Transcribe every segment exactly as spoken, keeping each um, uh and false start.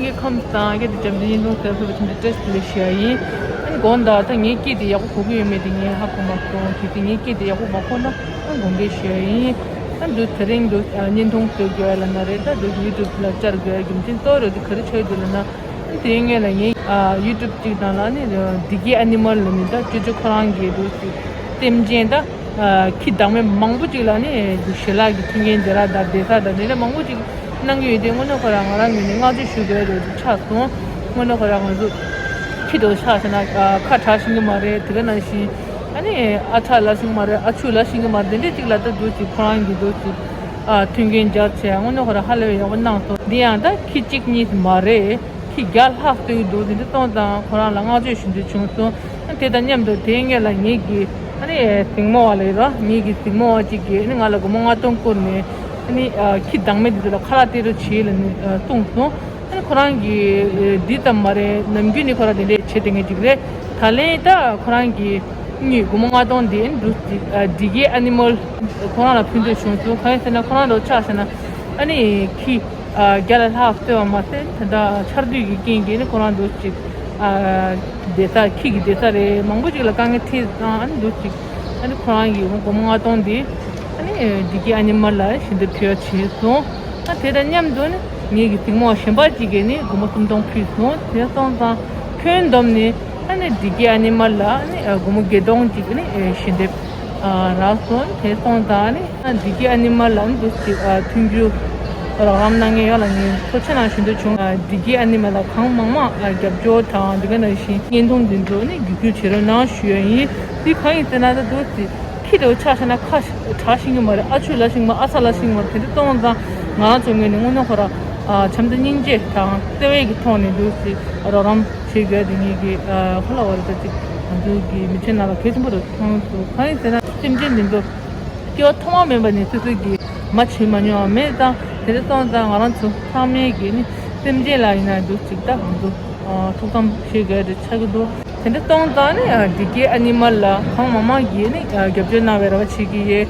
ངའི་ཁམས་དང་སྐད་དེ་འཇམ་དེ་བརྙན་ཐུང་གསར་ཐུབ་པ་ཆེན་པོ་བཀྲ་ཤིས་བདེ་ལེགས་ཞུ་ཡ་ཡིན། ཨ་ནི་དགོངས་དག་ད་ངའི་སྐད་དེ་ཡག་པོ་གོ་གི་ཡོད་མེད་དེ་ངས་ཧ་གོ་མ་སོང་། གལ་སྲིད་ངའི་སྐད་དེ་ཡག་པོ་མ་གོ་ན་ཨ་དགོངས་འགལ་ཞུ་ཡ་ཡིན། ཨ་འདུག་དེ་རིང་འདུག་ཨ་བརྙན་ཐུང་བཟོ་དགོས་ལབ་ན་རེད། ད་འདུག་ཡུ་ཊུབ་ལ་བཅར་དགོས་རྒྱུ་མཚན་གཙོ་བོ་རེད་དེ་ག་རེ་ཆགས་འདུག་ལབ་ན། ཨ་དེའི་སྔོན་ལ་ངའི་ཨ་ཡུ་ཊུབ་གཅིག་དང་ལ་ནི་ཌི་ཀེ་ཨེ་ནི་མལ་ལ་ནི་ད་ཅོ་ཅོ་ཁོ་རང་གི་འདུག་ཅིག་སེམས་ཅན་ད་ཨ་ཁྱི་བདག་མེད་མང་པོ་ཅིག་ལ་ནི་ཞལ་ལག་གི་མཐུན་རྐྱེན་འདི་ར་ད་བསྡད་ས་ད་དེ་འདྲ་མང་པོ་ཅིག་གནང་གི་ཡོད་དེ། དངོས་གནས་ཁོ་རང་ང་རང་ངོས་ནས་བསྔགས་བརྗོད་ཞུ་དགོས་རེད་ཆགས་སོང་། དངོས་གནས་ཁོ་རང་ང་ཚོ་ཁྱི་དེ་ཆགས་ཟེར་ན་ཨ་ཁ་གྲག་ཤེས་ཀྱི་མ་རེད། དེ་ག་ནང་བཞིན་ཨ་ནི་ཨ་ཚ་ལབ་ཤེས་ཀྱི་མ་རེད། ཨ་ཆུ་ལབ་ཤེས་ཀྱི་མ་རེད། དེ་འདྲས་ཅིག་ལ་ད་འདུག་ཅིག་ཁོ་རང་གི་འདུག་ཅིག་ཨ་མཐུན་རྐྱེན་སྦྱར་བྱས་དངོས་གནས་ཁོ་རང་ཧ་ལས་པའི་ཡག་པོ་གནང་སོང་། འདི་ཡང་ད་ཁྱི་གཅིག་གཉིས་མ་རེད། ཁྱི་བརྒྱ་ལྷག་ཙམ་འདུག་དེ་འདྲ་སོང་ཙང་ཁོ་རང་ལ་བསྔགས་བརྗོད་ཞུ་འདོད་བྱུང་སོང་། དེ་དང་མཉམ་དུ་དེའི་སྔོན་ལ་ངེད་ཀྱི་ཨ་ནི་གཟིགས་མོ་བ་ལ་ཡོད་ར། ངེད་ཀྱི་གཟིགས་མོ་བ་གཅིག་གིས་ཨ་ནི་ང་ལ་སྒོར་མོ་ལྔ་སྟོང་བསྐུར་ནས་ཨ་ནི་ཨ་ཁྱི་བདག་མེད་དེ་ཚོ་ལ་ཁ་ལག་སྟེར་རོགས་བྱེད་ལབ་ནས་ཨ་གསུངས་སོང་། ཨ་ནི་ཁོ་རང་གིས་ཨ་འདི་ཙམ་མ་རེད། ནམ་རྒྱུན་ནས་ཁོ་རང་དེ་འདྲས་བྱེད་བསྡད་མཁན་ཅིག་རེད། ད་ལན་ད་ཁོ་རང་གིས་ཨ་ནི་སྒོར་མོ་ལྔ་སྟོང་དེ་ཨ་ནི་འདུག་ཅིག་ཨ་ཌི་ཀེ་ཨེ་ནི་མལ་ཁོ་རང་ལ་ཕུལ་འདོད་བྱུང་སོང་། གང་ཡིན་ཟེར་ན་ཁོ་རང་ལ་ཆ་བཞག་ན་ཨ་ནི་ཁྱི་ཨ་བརྒྱ་ལ་ལྷག་བཙལ་བ་མ་ཟད་ད་ལྟ་ཆར་དུས་ཀྱི་རྐྱེན་གྱིས་ནི་ཁོ་རང་འདུག་ཅིག་ཨ་བསྡད་ས་ཁྱི་གི་བསྡད་ས་རེད། མང་པོ་ཅིག་ལ་དཀའ་ངལ་འཕྲད་ཙང་ཨ་ནི་འདུག་ཅིག་ཨ་ནི་ཁོ་རང་གིས་སྒོར་མོ་ལྔ་སྟོང་འདི་ཨ་ནི་ཌི་ཀེ་ཨེ་ནི་མལ་ལ་ཞལ་འདེབས་ཕུལ་བྱས་སོང་། ཨ་དེ་དང་མཉམ་དུ་ནི་ངེད་ཀྱི་གཟིགས་མོ་གཞན་པ་ཅིག་གིས་ནི་སྒོར་མོ་སུམ་སྟོང་ཕུལ་སོང་། དེ་སོང་ཙང་ཁྱོན་བསྡོམས་ནས་ཨ་ནི་ཌི་ཀེ་ཨེ་ནི་མལ་ལ་ཨ་ནི་སྒོར་མོ་བརྒྱད་སྟོང་ཅིག་ནི་ཞལ་འདེབས་རག་སོང་། དེ་སོང་ཙང་ཨ་ནི། ཌི་ཀེ་ཨེ་ནི་མལ་ལ་འདུག་ཅིག་ཨ་མཐུན་འགྱུར་རོགས་རམ་གནང་མཁན་ཡོངས་ལ་ངས་ཐུགས་རྗེ་གནང་ཞུ་འདོད་བྱུང་། ཨ་ཌི་ཀེ་ཨེ་ནི་མལ་ལ་གང་མང་མང་ཨ་རྒྱབ་སྐྱོར་དང་དེ་ག་ནང་བཞིན་བརྙན་ཐུང་འདི་ཚོ་ནི་བརྒྱུད་སྐུལ་བྱེད་རོགས་གནང་ཞུ་ཡ་ཡིན། འདི་གང་ཡིན་ཟེར་ན་ད་འདུག་ཅིག་ཁྱི་དེ་ཆ་བཞག་ན་ཁ་གྲག་ཤེས་ཀྱི་མ་རེད། ཨ་ཆུ་ལབ་ཤེས་ཀྱི་མ་རེད། ཨ་ཚ་ལབ་ཤེས་ཀྱི་མ་རེད། དེ་འདྲ་གཏོང་ཙང་ང་རང་ཚོའི་ངོས་ནས་དངོས་གནས་ཁོ་ར་ཨ་བྱམས་བརྩེ་སྙིང་རྗེ་དང་བརྩེ་བའི་གི་ཐོག་ནས་འདུག་ཅིག་རོགས་རམ་བྱེད་དགོས་དེ་ངེད་ཀྱི་ཨ་ཁོ་ལ་བར་ད་ཅིག་ང་ཚོའི་གི་མི་ཚེ་ནང་ལ་གལ་ཆེན་པོ་རེད་མཐོང་སོང་། གང་ཡིན་ཟེར་ན་སེམས་ཅན་འདི་ཚོ། སྐྱེ་བ་ཐོག་མ་མེད་པ་ནས་སོ་སོའི་གི་མ་བྱེད་མ་མྱོང་བ་མེད་ཙང་དེ་འདྲ་སོང་ཙང་ང་རང་ཚོ་ཚང་མས་གི་ནི་སེམས་ཅན་ལ་ཡིན་ན་འདུག་ཅིག་ད་ང་ཚོ་ཨ་ཐུགས་བསམ་བཞེས་དགོས་རེད་ཆགས་ཀྱི་འདུག་དེ་འདྲ་སོང་ཙང་ནི་ཨ་ཌི་ཀེ་ཨེ་ནི་མལ་ལ་གང་མང་མང་གིས་ནི་ཨ་རྒྱབ་སྐྱོར་གནང་བའི་རེ་བ་བྱེད་ཀྱི་ཡོད།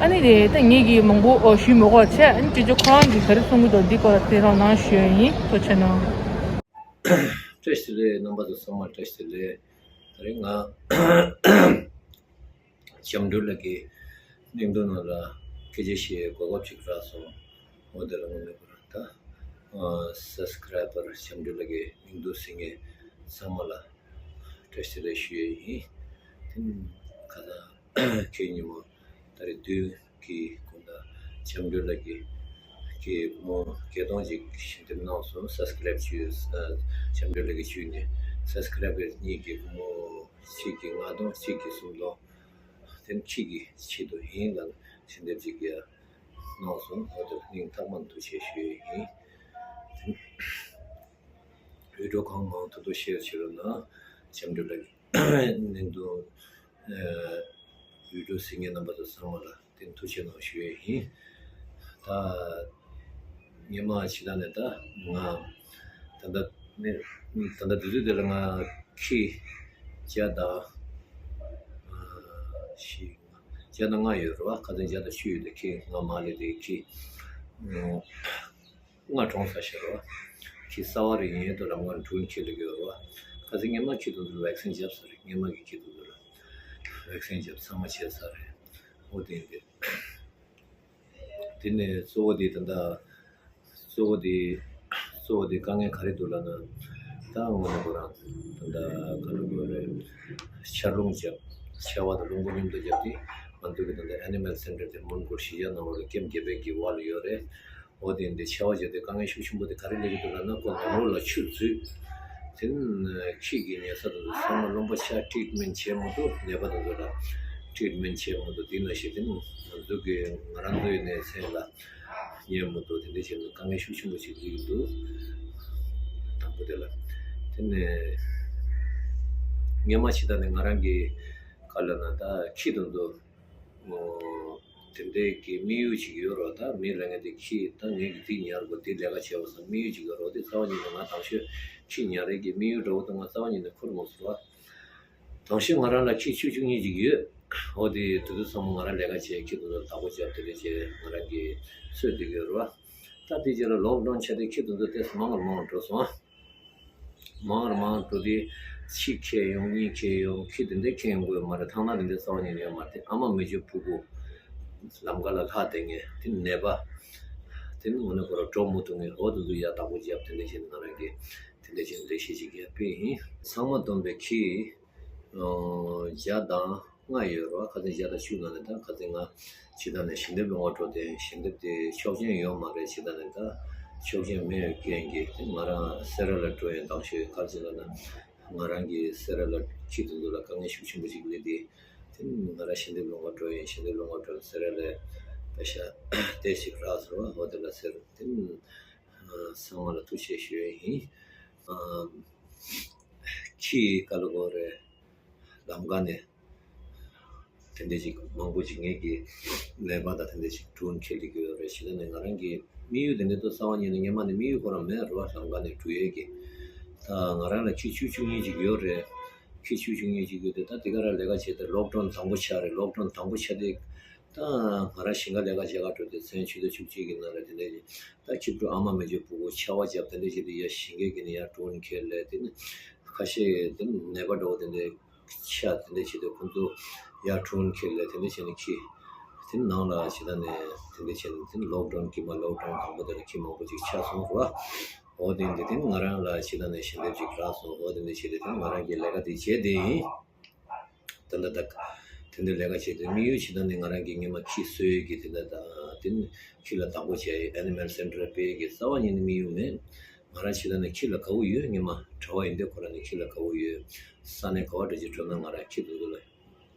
ཨ་ནི་རེད་ད་ངེད་ཀྱིས་མང་པོ་ཨོ་ཞུས་མི་དགོས་བྱས། ཨ་ནི་ཅོ་ཅོ་ཁོ་རང་གིས་ག་རེ་གསུང་གི་འདུག་འདི་སྐོར་ལ་གསན་རོགས་གནང་ཞུ་ཡ་ཡིན། ཐུགས་རྗེ་གནང་། བཀྲ་ཤིས་བདེ་ལེགས། རྣམ་པ་ཚོ་ཚང་མ་བཀྲ་ཤིས་བདེ་ལེགས། ད་རེས་ང་བྱམས་སྒྲོལ་ལགས་ཀྱི་བརྙན་ཐུང་ནང་ལ་སྐད་ཆ་བཤད་གོ་སྐབས་ཅིག་རག་སོང་། འོ་དེ་ལ་དངོས་གནས་ཁོ་རང་ད་སབ་སི་ཀ་རའི་བར་བྱམས་སྒྲོལ་ལགས་ཀྱི་བརྙན་ཐུང་གཟིགས་མཁན་ཚང་མ་ལ་བཀྲ་ཤིས་བདེ་ལེགས་ཞུ་ཡས་ཡིན། དེ་ནི་ཁ་སང་ཁྱེད་ཉིན་མོ་ད་རེས་བདུན་གྱི་དགོང་དག་བྱམས་སྒྲོལ་ལགས་ཀྱིས་ཀྱི་སྒོར་མོ་བརྒྱད་སྟོང་ཅིག་ཞལ་འདེབས་གནང་སོང་། སབ་སི་ཀ་རའིབ་བྱས་ཡོད། བྱམས་སྒྲོལ་ལགས་ཀྱི་བརྒྱུད་ནས་སབ་སི་ཀ་རའིབ་གཉིས་ཀྱི་སྒོར་མོ་གཅིག་གིས་ལྔ་སྟོང་གཅིག་གིས་སུམ་སྟོང་། དེ་ནི་ཁྱེད་ཀྱི་ཆེད་དུ་ཡིན་ལ་ཞལ་འདེབས་ཅིག་ཡ་གནང་སོང་། འོ་དེ་སྙིང་ཐག་པ་ནས་ཐུགས་རྗེ་ཆེ་ཞུ་ཡས་ཡིན། བི་ཌི་ཡོ་གང་མང་ཐུབ་ཐུབ་ཤེར་བྱེད་རོགས་གནང་། བྱམས་སྒྲོལ་ལགས་ཀྱི་བརྙན་ཐུང་ཨ་བི་ཌི་ཡོ་གཟིགས་མཁན་རྣམ་པ་ཚོ་ཚང་མ་ལ་དེ་ནི་ཐུགས་རྗེ་གནང་ཞུ་ཡས་ཡིན། ད་སྔོན་མ་ཕྱི་ཟླ་ནས་ད་ང་ད་ལྟ་ནི་ད་ལྟ་དུས་ཚོད་འདི་ལ་ང་ཁྱི་བརྒྱ་དང་ཨ་བཞི་བརྒྱ་དང་ལྔ་ཡོད་རེད་བ། ཁ་སང་བརྒྱ་དང་བཅུ་ཡོད་དེ་ཁྱི་ང་མ་ལས་དེ་ཁྱི་ཨ་ལྔ་གྲོངས་ཚར་ཤག་རེད་བ། ཁྱི་གསར་བ་རེ་ཡིན་དུས་ལ་ང་འབྲུག་ཁྱི་ལ་ཡོད་རེད་བ། ཁ་སང་སྔོན་མ་ཁྱི་དེ་ཚོ་ལ་ཝེག་སིན་བརྒྱབ་ཚར་རེད། སྔོན་མ་གི་ཁྱི་དེ་ཚོ་ལ་ཝེག་སིན་བརྒྱབ་ཚང་མ་བྱས་ཚར་རེད། འོ་དེ་ཡིན་དེ། དེ་ནས་གཙོ་བོ་དེ་ད་ལྟ་གཙོ་བོ་དེ་གཙོ་བོ་དེ་དཀའ་ངལ་ག་རེ་འདུག་ལབ་ན། ད་དངོས་གནས་ཁོ་རང་ད་ལྟ་ག་རེ་དགོས་རེད། ཆར་རླུང་བརྒྱབ། ཆར་པ་དང་རླུང་བུ་མཉམ་དུ་བརྒྱབ་སྟེ་ང་ཚོ་གི་ད་ལྟ་ཨེ་ནི་མལ་སེན་ཊར་དེ་མོན་གྷོ་གཞིས་ཆགས་ནང་ལོགས་ལ་ཀེམ་བརྒྱད་པའི་གི་འོག་ལ་ཡོད་རེད། འོ་དེ་འདི་ཆར་པ་བརྒྱབ་སྟེ་དཀའ་ངལ་ཤུགས་ཆེན་པོ་དེ་ག་རེ་སླེབས་ཀྱི་འདུག་ལབ་ན། ཁོ་ནང་ལོགས་ལ་ཆུ་འཛུལ། དེ་ནས་ཁྱི་གི་ཉལ་ས་དང་ཚང་མ་རློན་པ་ཆགས། ཊི་རིཊ་མེན་བྱས་མ་ཐུབ། ནད་པ་དེ་ཚོ་ལ་ཊི་རིཊ་མེན་བྱས་མ་ཐུབ། དེ་ནང་བཞིན་དེ་ནི་ང་ཚོ་གི་ང་རང་ཚོའི་གནས་ཚད་ལ་ཉན་མ་ཐུབ། དེ་འདྲ་བྱས་ནས་དཀའ་ངལ་ཤུགས་ཆེན་པོ་ཞིག་འཕྲད་ཀྱི་འདུག། དང་པོ་དེ་ལ། དེ་ནས་སྔོན་མ་ཕྱི་ཟླ་ནས་ང་རང་གི་ག་ལབ་ན་ད་ཁྱི་དེ་ཚོ་ཨོ། དེ་འདྲའི་གི་དམིགས་ཡུལ་ཅིག་ཡོད་རེད་བ། ད་མི་ལབ་མཁན་དེ་ཁྱི་ད་ངས་གི་དེ་ཉར་དགོས། དེ་ལས་ཀ་བྱས་པ་སོང་དམིགས་ཡུལ་ཅིག་ཡོད་རེད་བ། དེ་རྩ་བ་ཉིད་ནས་ང་དང་ཤོས་ཁྱི་ཉར་ཡས་ཀྱི་དམིགས་ཡུལ་འདྲ་བོ་དེ་ང་རྩ་བ་ཉིད་ནས་འཁུར་མ་སོང་བ། དང་ཤོས་ང་རང་ལ་ཁྱི་བཅུ་བཅུ་གཉིས་ཅིག་ཡོད། འོ་དེ་དེ་ཚོ་ཚང་མ་ང་རང་ལས་ཀ་བྱས། ཁྱི་དེ་ཚོ་བདག་པོ་བརྒྱབ། དེ་འདྲ་བྱས་ང་རང་གིས་གསོས་བསྡད་ཀྱི་ཡོད་རེད་བ། ད་དེ་རྗེས་ལ་ལོག་ཌའུན་ཆགས་ཏེ་ཁྱི་དེ་ཚོ་ཏོག་ཙམ་མང་རུ་མང་རུ་འགྲོ་སོང་ཨ། མང་རུ་མང་རུ་འགྲོ་དུས་ཁྱི་ཁྱེར་ཡོང་གཉིས་ཁྱེར་ཡོང་ཁྱི་དེ་འདྲ་ཁྱེར་ཡོང་དགོས་མ་རེད། ཐང་ན་དེ་འདྲ་རྩ་བ་ཉིད་ནས་ཡོད་མ་རེད། དེ་ཨ་མ་མི་བརྗོད་ཕྲུ་གུ་ལམ་ཁ་ལ་ལྷག་བསྡད་མཁན་དེ་ནད་པ་དེ་ནི་དངོས་གནས་ཁོ་རང་འགྲོ་མི་ཐུབ་མཁན་འོ་དེ་ཚོ་ཡར་བདག་པོ་བརྒྱབ་དེ་འདྲ་བྱས་ནས་ང་རང་གིས་དེ་འདྲ་བྱས་ནས་ལས་གཞི་ཅིག་ཡར་སྤེལ་ཡིན། ཚང་མ་བསྡོམས་པའི་ཁྱི་བརྒྱ་དང་ལྔ་ཡོད་རེད་བ། ཁ་སང་བརྒྱ་དང་བཅུ་ནང་ནས་ད་ཁ་སང་ང་ཇི་ལྟར་ནས་ཞལ་འདེབས་སློང་བ་འགྲོ་དེ་ཞལ་འདེབས་དེ་ཆོག་མཆན་ཡོད་མ་རེད། ཇི་ལྟར་ནས་ད་ཆོག་མཆན་མེད་རྐྱེན་གྱིས་དེ་ང་རང་སེ་ར་ལ་འགྲོ་ཡོང་དང་ཞོས་ག་རེ་ཟེར་ལབ་ན་ང་རང་གི་སེ་ར་ལ་ཁྱི་དེ་ཚོ་ལ་དཀའ་ངལ་ཤུགས་ཆེན་པོ་ཞིག་སླེབས་དེ་དེ་ང་རང་ཞལ་འདེབས་སློང་བ་འགྲོ་ཡོང་ཞལ་འདེབས་སློང་བ་འགྲོ་ཡོང་སེ་ར་ལ་པེ་ཤ་ཏེ་ཞིག་རག་སོང་བ། འོ་དེ་ལ་སེ་ར་དེ་ཚང་མ་ལ་ཐུགས་རྗེ་ཆེ་ཞུ་ཡ་ཡིན། ཁྱི་ག་ལ་གོ་རེད། ལམ་ཁ་ནས་དེ་འདྲ་ཅིག་མང་པོ་ཅིག་ངེད་ཀྱི་ནད་པ་དང་དེ་འདྲ་ཅིག་འགྲོ་མཁན་ལ་གི་ཡོད་རེད། བྱས་ཙང་ནས་ང་རང་གི་དམིགས་ཡུལ་དེ་འདྲ་ཏོ་རྩ་བ་ཉིད་ནས་སྔོན་མ་ནས་དམིགས་ཡུལ་ཁོ་རང་མེད་རེད་བ། ལམ་ཁ་ནས་འགྲོ་ཡས་ཀྱི་ད་ང་རང་ལ་ཁྱི་བཅུ་བཅུ་གཉིས་ཅིག་ཡོད་རེད། ཁྱི་བཅུ་བཅུ་གཉིས་ཅིག་ཡོད་དེ་ད་དེ་ག་རང་ལས་ཀ་བྱས་ཏེ་ལོག་ཌའུན་དང་པོ་ཆགས་རེད། ལོག་ཌའུན་དང་པོ་ཆགས་དེ་ད་ང་རང་ཞིང་ཁ་ལས་ཀ་བྱེད་ག་འགྲོ་དུས་མཚན་ཆུ་ཚོད་བཅུ་གཅིག་གི་ནང་ལ་དེ་འདྲ་ཅིག་ད་ཁྱི་ཕྲུག་ཨ་མ་མི་བརྗོད་ཕྲུ་གུ་ཆར་པ་བརྒྱབ་དེ་འདྲ་བྱས་ཏེ་ཡར་ཞིང་ཁའི་གི་ནས་ཡར་ཌོན་ཁྱེར་ལས་དེ་ནི་ཁ་ཤས་དེ་ནི་ནད་པ་འདྲ་བོ་དེ་འདྲ་ཆགས་དེ་འདྲ་བྱས་ཏེ་ཁོང་ཚོ་ཡར་ཌོན་ཁྱེར་ལས་དེ་འདྲ་བྱས་ནས་ཁྱི་དེ་ནི་ནང་ལ་ཇི་ལྟར་ནས་དེ་འདྲ་བྱས་ནས་དེ་ནི་ལོག་ཌའུན་དཀྱིལ་མ་ལོག་ཌའུན་དང་པོ་དེ་ལ་ཁྱི་མང་པོ་ཅིག་ཆགས་སོང་རེད་བ། འོ་དེ་འདྲ་དེ་ནི་ང་རང་ལ་ཇི་ལྟར་ནས་ཞལ་འདེབས་ཅིག་རག་སོང་། འོ་དེ་འདྲ་བྱས་ཏེ་དེ་ནི་ང་རང་གིས་ལས་ཀ་དེ་བྱས་དེ་ཡིན། ད་ལྟ་ད་དེ་འདྲའི་ལས་ཀ་བྱེད་དུས་དམིགས་ཡུལ་ཇི་ལྟར་ནས་ང་རང་གིས་སྔོན་མ་ཁྱི་གསོ་ཡས་ཀྱི་དེ་འདྲ་དང་དེ་ནི་ཁྱི་ལ་བདག་པོ་བྱས་ཡས་ཨེ་ནི་མལ་སེན་ཊར་སྤེལ་ཡས་ཀྱི་རྩ་བ་ཉིད་ནས་དམིགས་ཡུལ་མེད། ང་རང་ཇི་ལྟར་ནས་ཁྱི་ལ་དགའ་བོ་ཡོད། སྔོན་མ་གྲྭ་པ་ཡིན་དུས་ཁོ་རང་ནས་ཁྱི་ལ་དགའ་བོ་ཡོད། ས་གནས་ག་བ་འདྲ་ཅིག་འགྲོ་ན་ང་རང་ཁྱི་དེ་ཚོ་ལ་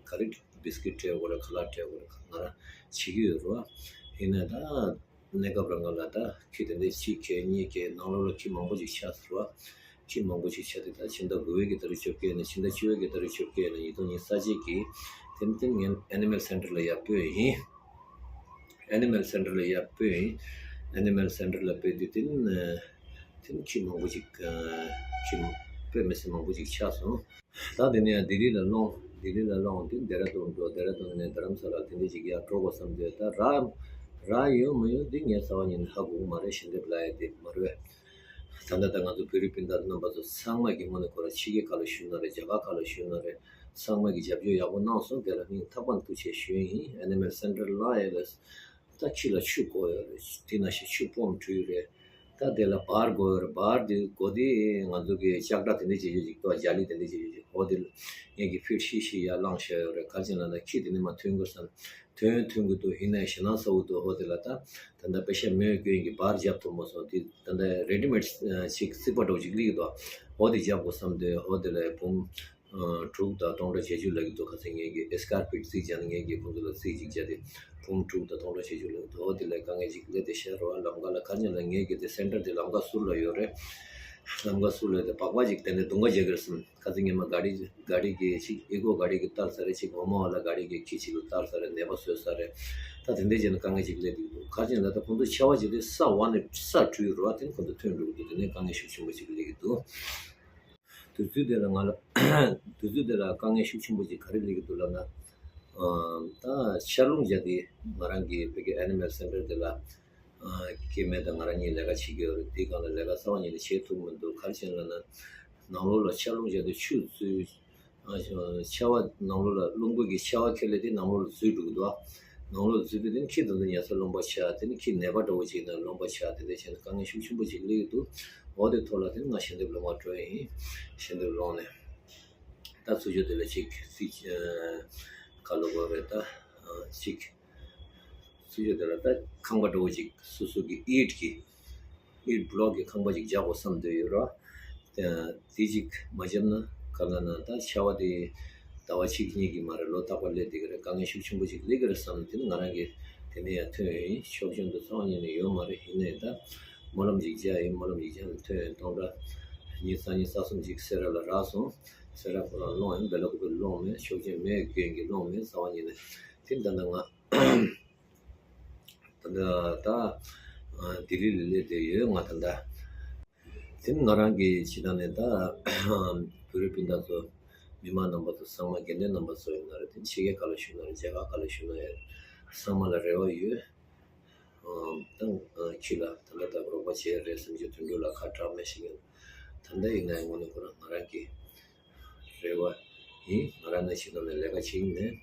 ག་རེ་བིས་ཀིཊ་སྤྲད་དགོས་རེད། ཁ་ལག་སྤྲད་དགོས་རེད། ང་རང་བྱེད་ཀྱི་ཡོད་རེད་བ། ཡིན་ནའི་ད་གནས་སྐབས་རང་ག་ལ་ད་ཁྱི་དེ་འདྲའི་གཅིག་གས་གཉིས་གས་ནང་ལོགས་ལ་ཁྱི་མང་པོ་ཅིག་ཆགས་སོང་བ། ཁྱི་མང་པོ་ཅིག་ཆགས་དུས་ད་ཕྱི་ཟླ་དགུ་པའི་གི་ཏ་རིག་བཅོ་བརྒྱད་ནས་ཕྱི་ཟླ་བཅུ་པའི་གི་ཏ་རིག་བཅོ་བརྒྱད་ནས་ཉིས་སྟོང་ཉི་ཤུ་རྩ་གཅིག་གི་དེ་ནས་ངས་ཨེ་ནི་མལ་སེན་ཊར་ལ་ཡར་སྤོས་ཡིན། ཨེ་ནི་མལ་སེན་ཊར་ལ་ཡར་སྤོས་ཡིན། ཨེ་ནི་མལ་སེན་ཊར་ལ་སྤོས་དུས་དེ་ནས་དེ་ནས་ཁྱི་མང་པོ་ཅིག་ཁྱི་དཔེ་མི་སྲིད་མང་པོ་ཅིག་ཆགས་སོང་། ད་དེ་ནས་ཡང་ལྡི་ལི་ལ་སློང་། ལྡི་ལི་ལ་སློང་དེ་ལྡེ་ར་ལྡུན་འགྲོ། ལྡེ་ར་ལྡུན་ནས་རྡ་རམ་ས་ལ་དེ་འདྲ་ཅིག་ཡར་འགྲོ་དགོས་བསམ་དུས་ད་རག་རག་ཡོད་མ་ཡོད་འདི་ངས་རྩ་བ་ཉིད་ནས་ཧ་གོ་གི་མ་རེད། ཞལ་འདེབས་ལབ་ཡ་དེ་མ་རེད། ད་ལྟ་ད་ང་ཚོ་བོད་རིགས་སྤུན་ཟླ་རྣམ་པ་ཚོ་ཚང་མ་གི་ངོས་ནས་ཁོ་རང་ཕྱི་རྒྱལ་ཁག་ལ་བཞུགས་ན་རེད། རྒྱ་གར་ཁག་ལ་བཞུགས་ན་རེད། ཚང་མ་གི་རྒྱབ་སྐྱོར་ཡག་པོ་གནང་སོང་། དེ་ལ་སྙིང་ཐག་པ་ནས་ཐུགས་རྗེ་ཆེ་ཞུ་ཡིན། ཨེ་ནི་མལ་སེན་ཊར་ལ་ཡ་ལ་ད་ཁྱི་ལ་ཆུ་དགོས་ཡོད་རེད། དེ་ནང་བཞིན་ཆུ་སྤོམ་བཀྲུས་རེད། ད་དེ་ལ་བར་དགོས་ཡོད་རེད། བར་དེ་དགོས་དེ་ང་ཚོ་གི་ལྕགས་དྲ་དེ་འདྲ་བྱེད་རྒྱུ་ཅིག་ཏོ་རྒྱ་ལི་དེ་འདྲ་བྱེད་རྒྱུ་ཅིག་འོ་དེ་ལ་ངེད་ཀྱི་ཕིཊ་ཤི་ཤི་ཡར་བླངས་བཞག་ཡོད་རེད། ག་རེ་བྱས་ན་ད་ཁྱི་དེ་ནི་མ་ཐོན་དགོས་བསམ། ཐོན་ཐོན་གི་འདུག་ཡིན་ནའི་ཞེད་སྣང་ཚ་བོ་འདུག་འོ་དེ་ལ་ད་ད་ལྟ་པེ་ཤ་མེད་སྐྱོན་གྱི་བར་རྒྱབ་ཐུབ་མ་སོང་། དེ་ད་ལྟ་རེ་ཌི་མེཌ་ཅིག་རྩིག་པ་འདྲ་བོ་ཅིག་སླེབས་ཀྱི་འདུག་འོ་དེ་རྒྱབ་དགོས་བསམ་དུས་འོ་དེ་ལ་འབུམ་དྲུག་དང་སྟོང་ཕྲག་བརྒྱད་ཅུ་ལབ་ཀྱི་འདུག་ཁ་སང་ངེད་ཀྱི་ཨེ་སི་ཀར་པེཊ་རྩིག་བརྒྱབ་ནས་ངེད་ཀྱི་ཁོང་ཚོ་ལ་རྩིག་ཅིག་བརྒྱབ་སྟེ་འབུམ་དྲུག་དང་སྟོང་ཕྲག་བརྒྱད་ཅུ་ལབ་ཀྱི་འདུག་འོ་དེ་ལ་དཀའ་ངལ་ཅིག་སླེབས་ཏེ་ཤར་བ་ལམ་ཁ་ལ་ག་ཉིད་ལ་ངེད་ཀྱི་དེ་སེན་ཊར་དེ་ལམ་ཁ་ཟུར་ལ་ཡོད་རེད། ལམ་ཁ་ཟུར་ལ་དེ་སྦག་སྦག་ཅིག་དེ་ནས་རྡུང་ག་རྒྱག་གི་རེད་བསམ། ཁ་སང་ཉི་མ་ག་རི་ག་རི་གི་ཅིག་ཨི་ཀོ་ག་རི་གི་བཏར་ཚར་རེད། ཅིག་ཨོ་མ་བ་ལ་ག་རི་གི་ཁྱི་ཅིག་ལ་བཏར་ཚར་རེད། ནད་པ་བཟོས་ཚར་རེད། ད་དེ་འདྲ་བྱས་ན་དཀའ་ངལ་ཅིག་སླེབས་ཀྱི་འདུག་ག་རེ་བྱས་ན་ད་ལྟ་ཁོང་ཚོ་ཆར་པ་བྱེད་དུས་ས་བ་ནས་ས་བྲུས་རོ་བ་དེ་ནི་ཁོང་ཚོ་ཐོན་འགྲོ་གི་འདུག་དེ་ནས་དཀའ་ངལ་ཤུགས་ཆེན་པོ་ཅིག་སླེབས་ཀྱི་འདུག་དུས་ཚོད་དེ་ལ་ང་ལ་དུས་ཚོད་དེ་ལ་དཀའ་ངལ་ཤུགས་ཆེན་པོ་ཅིག་ག་རེ་སླེབས་ཀྱི་འདུག་ལབ་ན། ད་ཆར་རླུང་བརྒྱབ་དེ་ང་རང་གི་བོད་ཀྱི་ཨེ་ནི་མལ་སེན་ཊར་དེ་ལ། སྐྱེ་དམན་དང་ང་རང་གཉིས་ལས་ཀ་བྱེད་ཀྱི་ཡོད་རེད། དེའི་སྒང་ལ་ལས་ཀ་རྩ་བ་ཉིད་ནས་བྱེད་ཐུབ་མི་འདུག་ག་རེ་བྱས་ན་ལབ་ན། ནང་ལོགས་ལ་ཆར་རླུང་བརྒྱབ་དུས་ཆུ་འཛུལ། ཆར་པ་ནང་ལོགས་ལ་རླུང་བུ་གི་ཆར་པ་ཁྱེར་ལས་དེ་ནང་ལོགས་ལ་འཛུལ་འགྲོ་གི་འདུག་ནང་ལོགས་ལ་འཛུལ་དུས་དེ་ནི་ཁྱི་དེ་ཚོ་ཉལ་ས་རློན་པ་ཆགས། དེ་ནི་ཁྱི་ནད་པ་འདྲ་བོ་ཅིག་ན་རློན་པ་ཆགས། དེ་འདྲ་བྱས་ནས་དཀའ་ངལ་ཤུགས་ཆེན་པོ་ཅིག་སླེབས་ཀྱི་འདུག་འོ་དེ་ཐོག་ལ་དེ་ནི་ང་ཞལ་འདེབས་སློང་བར་འགྲོ་ཡ་ཡིན། ཞལ་འདེབས་སློང་ནས། ད་ཚུར་ཕྱོགས་དེ་ལ་ཅིག་རྩིག་ག་ལ་དགོས་རེད་ད། ཅིག་ཚུར་ཕྱོགས་དེ་ལ་ད་ཁང་པ་འདྲ་བོ་ཅིག་སོ་སོ་གི་ཨིཊ་གི་ཨིཊ་བློག་གི་ཁང་པ་ཅིག་རྒྱག་དགོས་བསམ་འདོད་ཡོད་ར། དེ་ཅིག་མ་བརྒྱབ་ན་ག་ལ་ན་ད་ཆར་པ་དེ་ཟླ་བ་གཅིག་གཉིས་ཀྱི་མ་རེད། ལོ་རྟག་པར་སླེབས་བསྡད་ཀྱི་རེད། དཀའ་ངལ་ཤུགས་ཆེན་པོ་ཅིག་སླེབས་ཀྱི་རེད་བསམ་ནས་དེ་ནི་ང་རང་གིས་དེ་ནས་ཡར་ཐོན་ཡོད་ཡིན། ཆོག་མཆན་དུ་ཚང་ཉིད་ནས་ཡོད་མ་རེད། ཡིན་ནའི་ད་སྨོན་ལམ་ཅིག་རྒྱག་ཡིན། སྨོན་ལམ་ཅིག་རྒྱག་ནས་ཐོན་ཡོད། སྟོང་ཕྲག་གཉིས་རྩ་གཉིས་རྩ་གསུམ་ཅིག་སེ་ར་ལ་རག་སོང་། སེ་ར་ཁོ་རང་སློང་ཡང་སྦེ་ལ་ཁོ་པའི་སློང་མེད། ཆོག་མཆན་མེད་རྐྱེན་གྱིས་སློང་མེད། རྩ་བ་ཉིད་ནས་དེ་ད་ལྟ་ང་ད་ལྟ་ལྡི་ལི་ལ་སླེབས་བསྡད་ཡོད། ང་ད་ལྟ་དེ་ནི་ང་རང་གི་ཇི་ལྟར་ནས་ད་བོད་རིགས་སྤུན་ཟླ་ཚོ་མི་མང་རྣམ་པ་ཚོ་ཚང་མ་དགེ་འདུན་རྣམ་པ་ཚོ་ཡིན་ན་རེད། དེ་ཕྱི་རྒྱལ་ཁག་ལ་བཞུགས་ན་རེད། རྒྱ་གར་ཁག་ལ་བཞུགས་ན་ཡང་ཚང་མ་ལ་རེ་བ་ཡོད། ཨ་དང་ཨ་ཁྱི་ལ་ད་ལྟ་ད་རོགས་པ་བྱེད་རེད་བསམ་གྱི་དོན་འགྲུབ་ལ་ཁ་གྲག་མེད་ཞིག་ཡིན། ད་ལྟ་ཡིན་ན་ཡང་དངོས་གནས་ཁོ་རང་ང་རང་གི་རེ་བ་ཡིན། ང་རང་ནས་ཤི་ནོ་ནས་ལས་ཀ་བྱེད་ཡིན་ནས།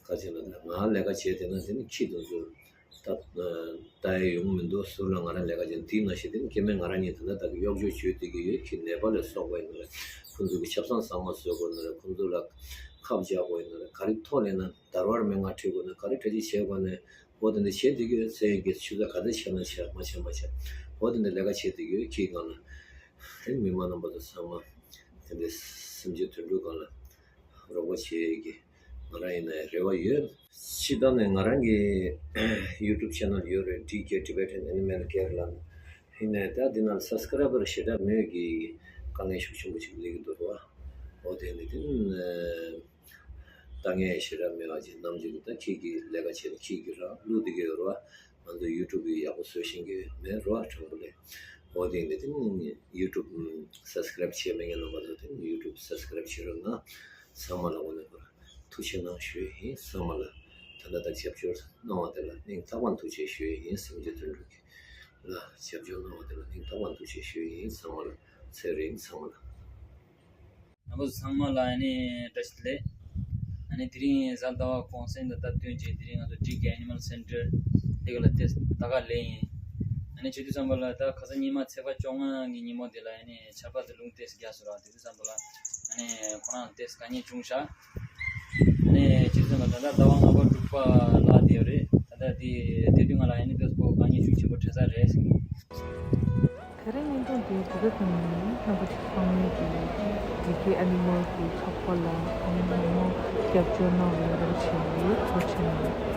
ཁ་ཆེ་ལ་ང་ལས་ཀ་བྱས་དེ་ན་དེ་ནི་ཁྱི་དུ་ཚོ་ད་ལྟ་ཡ་ཡོང་མི་འདུག་ཟུར་ལ་ང་རང་ལས་ཀ་བྱས་དེའི་ནང་བཞིན་དེ་ནི་སྐྱེ་དམན་ང་རང་ཉིད་ད་ལྟ་ད་གི་གཡོག་བྱོས་བྱོས་དེ་གི་ཡོད། ཁྱི་ནད་པ་ལ་སོགས་པ་ཡིན་ན་རེད། ཁོང་ཚོ་གི་ཆབ་གསང་གཙང་མ་བཟོ་དགོས་ན་རེད། ཁོང་ཚོ་ལ་ཁབ་རྒྱག་དགོས་ཡིན་ན་རེད། ག་རེ་ཐོག་ལས་ན་དར་བར་མི་ང་ཁྲིད་དགོས་ན་ག་རེ་གྲ་སྒྲིག་བྱེད་དགོས་ན་འོ་དེ་འདི་བྱེད་དེ་གི་ཡོད། ཚེ་ཡིན་གི་ཆུ་ཚ་ག་འདི་བྱས་ན་བྱས་མ་བྱས་མ་བྱས་འོ་དེ་འདི་ལས་ཀ་བྱེད་དེ་གི་ཡོད། ཁྱི་སྒང་ལ་དེ་མི་མང་རྣམ་པ་ཚོ་ཚང་མ་དེ་འདི་སེམས་ཅན་དོན་འགྲུབ་སྒང་ལ་རོགས་པ་བྱེད་ཀྱི་ང་རང་ཡིན་ན་རེ་བ་ཡོད། སྤྱི་བཏང་ནས་ང་རང་གི་YouTube channel ཡོད་རེད། ཌི་ཀེ་Tibetan Animal Care ལབ། ཡིན་ནའི་ད་འདི་ནང་subscriber་ཞེ་དྲག་མེད་ཀྱི་དཀའ་ངལ་ཤུགས་ཆེན་པོ་ཞིག་སླེབས་ཀྱི་འདུག་ར། འོ་དེ་ནི་དེ་ནི་ལྟ་ངན་ཞེ་དྲག་མེད་པ་ཅིག་ནམ་རྒྱུན་ད་ཁྱེད་ཀྱི་ལས་ཀ་བྱེད་ན་ཁྱེད་ཀྱི་རང་བླུག་བསྡད་ཀྱི་ཡོད་ར། ང་ཚོ་YouTube་ཡག་པོ་བཟོ་ཤེས་ཀྱི་མེད་ར་དྲང་པོ་ལས། འོ་དེ་ནི་དེ་ནི་YouTube་subscribe་བྱས་མེད་མཁན་རྣམ་པ་ཚོ་དེ་ནི་YouTube་subscribe་བྱེད་རོགས་གནང་། ཚང་མ་ལ་འོ་ནི་ཁོ་ར་ཐུགས་ཆེ་གནང་ཞུ་ཡི་ཡིན། ཚང་མ་ལ་ད་ལྟ་ད་རྒྱབ་སྐྱོར་གནང་བ་དེ་ལ་སྙིང་ཐག་པ་ནས་ཐུགས་རྗེ་ཆེ་ཞུ་ཡི་ཡིན། སེམས་ཀྱི་དོན་འགྲུབ་ཀྱི་ལ་རྒྱབ་སྐྱོར་གནང་བ་དེ་ལ་སྙིང་ཐག་པ་ནས་ཐུགས་རྗེ་ཆེ་ཞུ་ཡི་ཡིན། ཚང་མ་ལ་ཚེ་རིང་། ཚང་མ་ལ། རྣམ་པ་ཚོ་ཚང་མ་ལ་ཨ་ནི་བཀྲ་ཤིས་བདེ་ལེགས། ཨ་ནི་དེ་རིང་གཟའ་ཟླ་བ་གུང་སེང་དང་སྟབས་བསྟུན་བྱས་དེ་རིང་ང་ཚོ་ཌི་ཀེ་Animal Center་དེ་ག་ལ་ཏེས་ད་ག་ལེ་ཡིན། ཨ་ནི་བྱེད་དུས་ཙམ་པ་ལ་ད་ཁ་སང་ཉི་མ་ཚེས་པ་བཅོ་ལྔ་གི་ཉིན་མོ་དེ་ལ་ཨ་ནི་ཆར་པ་དང་རླུང་ཏེས་རྒྱག་སོང་ར། དེ་དུས་ཙམ་པ་ལ་ཨ་ནི་ཁོ་རང་ཏེས་དཀའ་ངལ་བྱུང་ཤག་ཨ་ནི་བྱེད་དུས་ཙམ་པ་ད་ལྟ་ཟླ་བ་ལྔ་པ་དྲུག་པ་ལ་དེ་རེད། ད་ལྟ་དེ་དེ་དུས་ང་ལ་ཨ་ནི་ཏེས་ཁོ་དཀའ་ངལ་ཤུགས་ཆེན་པོ་འཕྲད་ས་རེད། ད་རེས་བརྙན་ཐུང་འདི་འདི་ག་ཙམ་ཡིན། རྣམ་པ་ཚོ་ཚང་མས་ཀྱི་ཌི་ཀེ་Animal་གྱི་ཚོགས་པ་ལ་ཨ་ནི་ཉིན་མོ་རྒྱབ་སྐྱོར་གནང་བའི་རོགས་བྱས་ཡོད། ཐུགས་རྗེ་ཆེ་གནང་།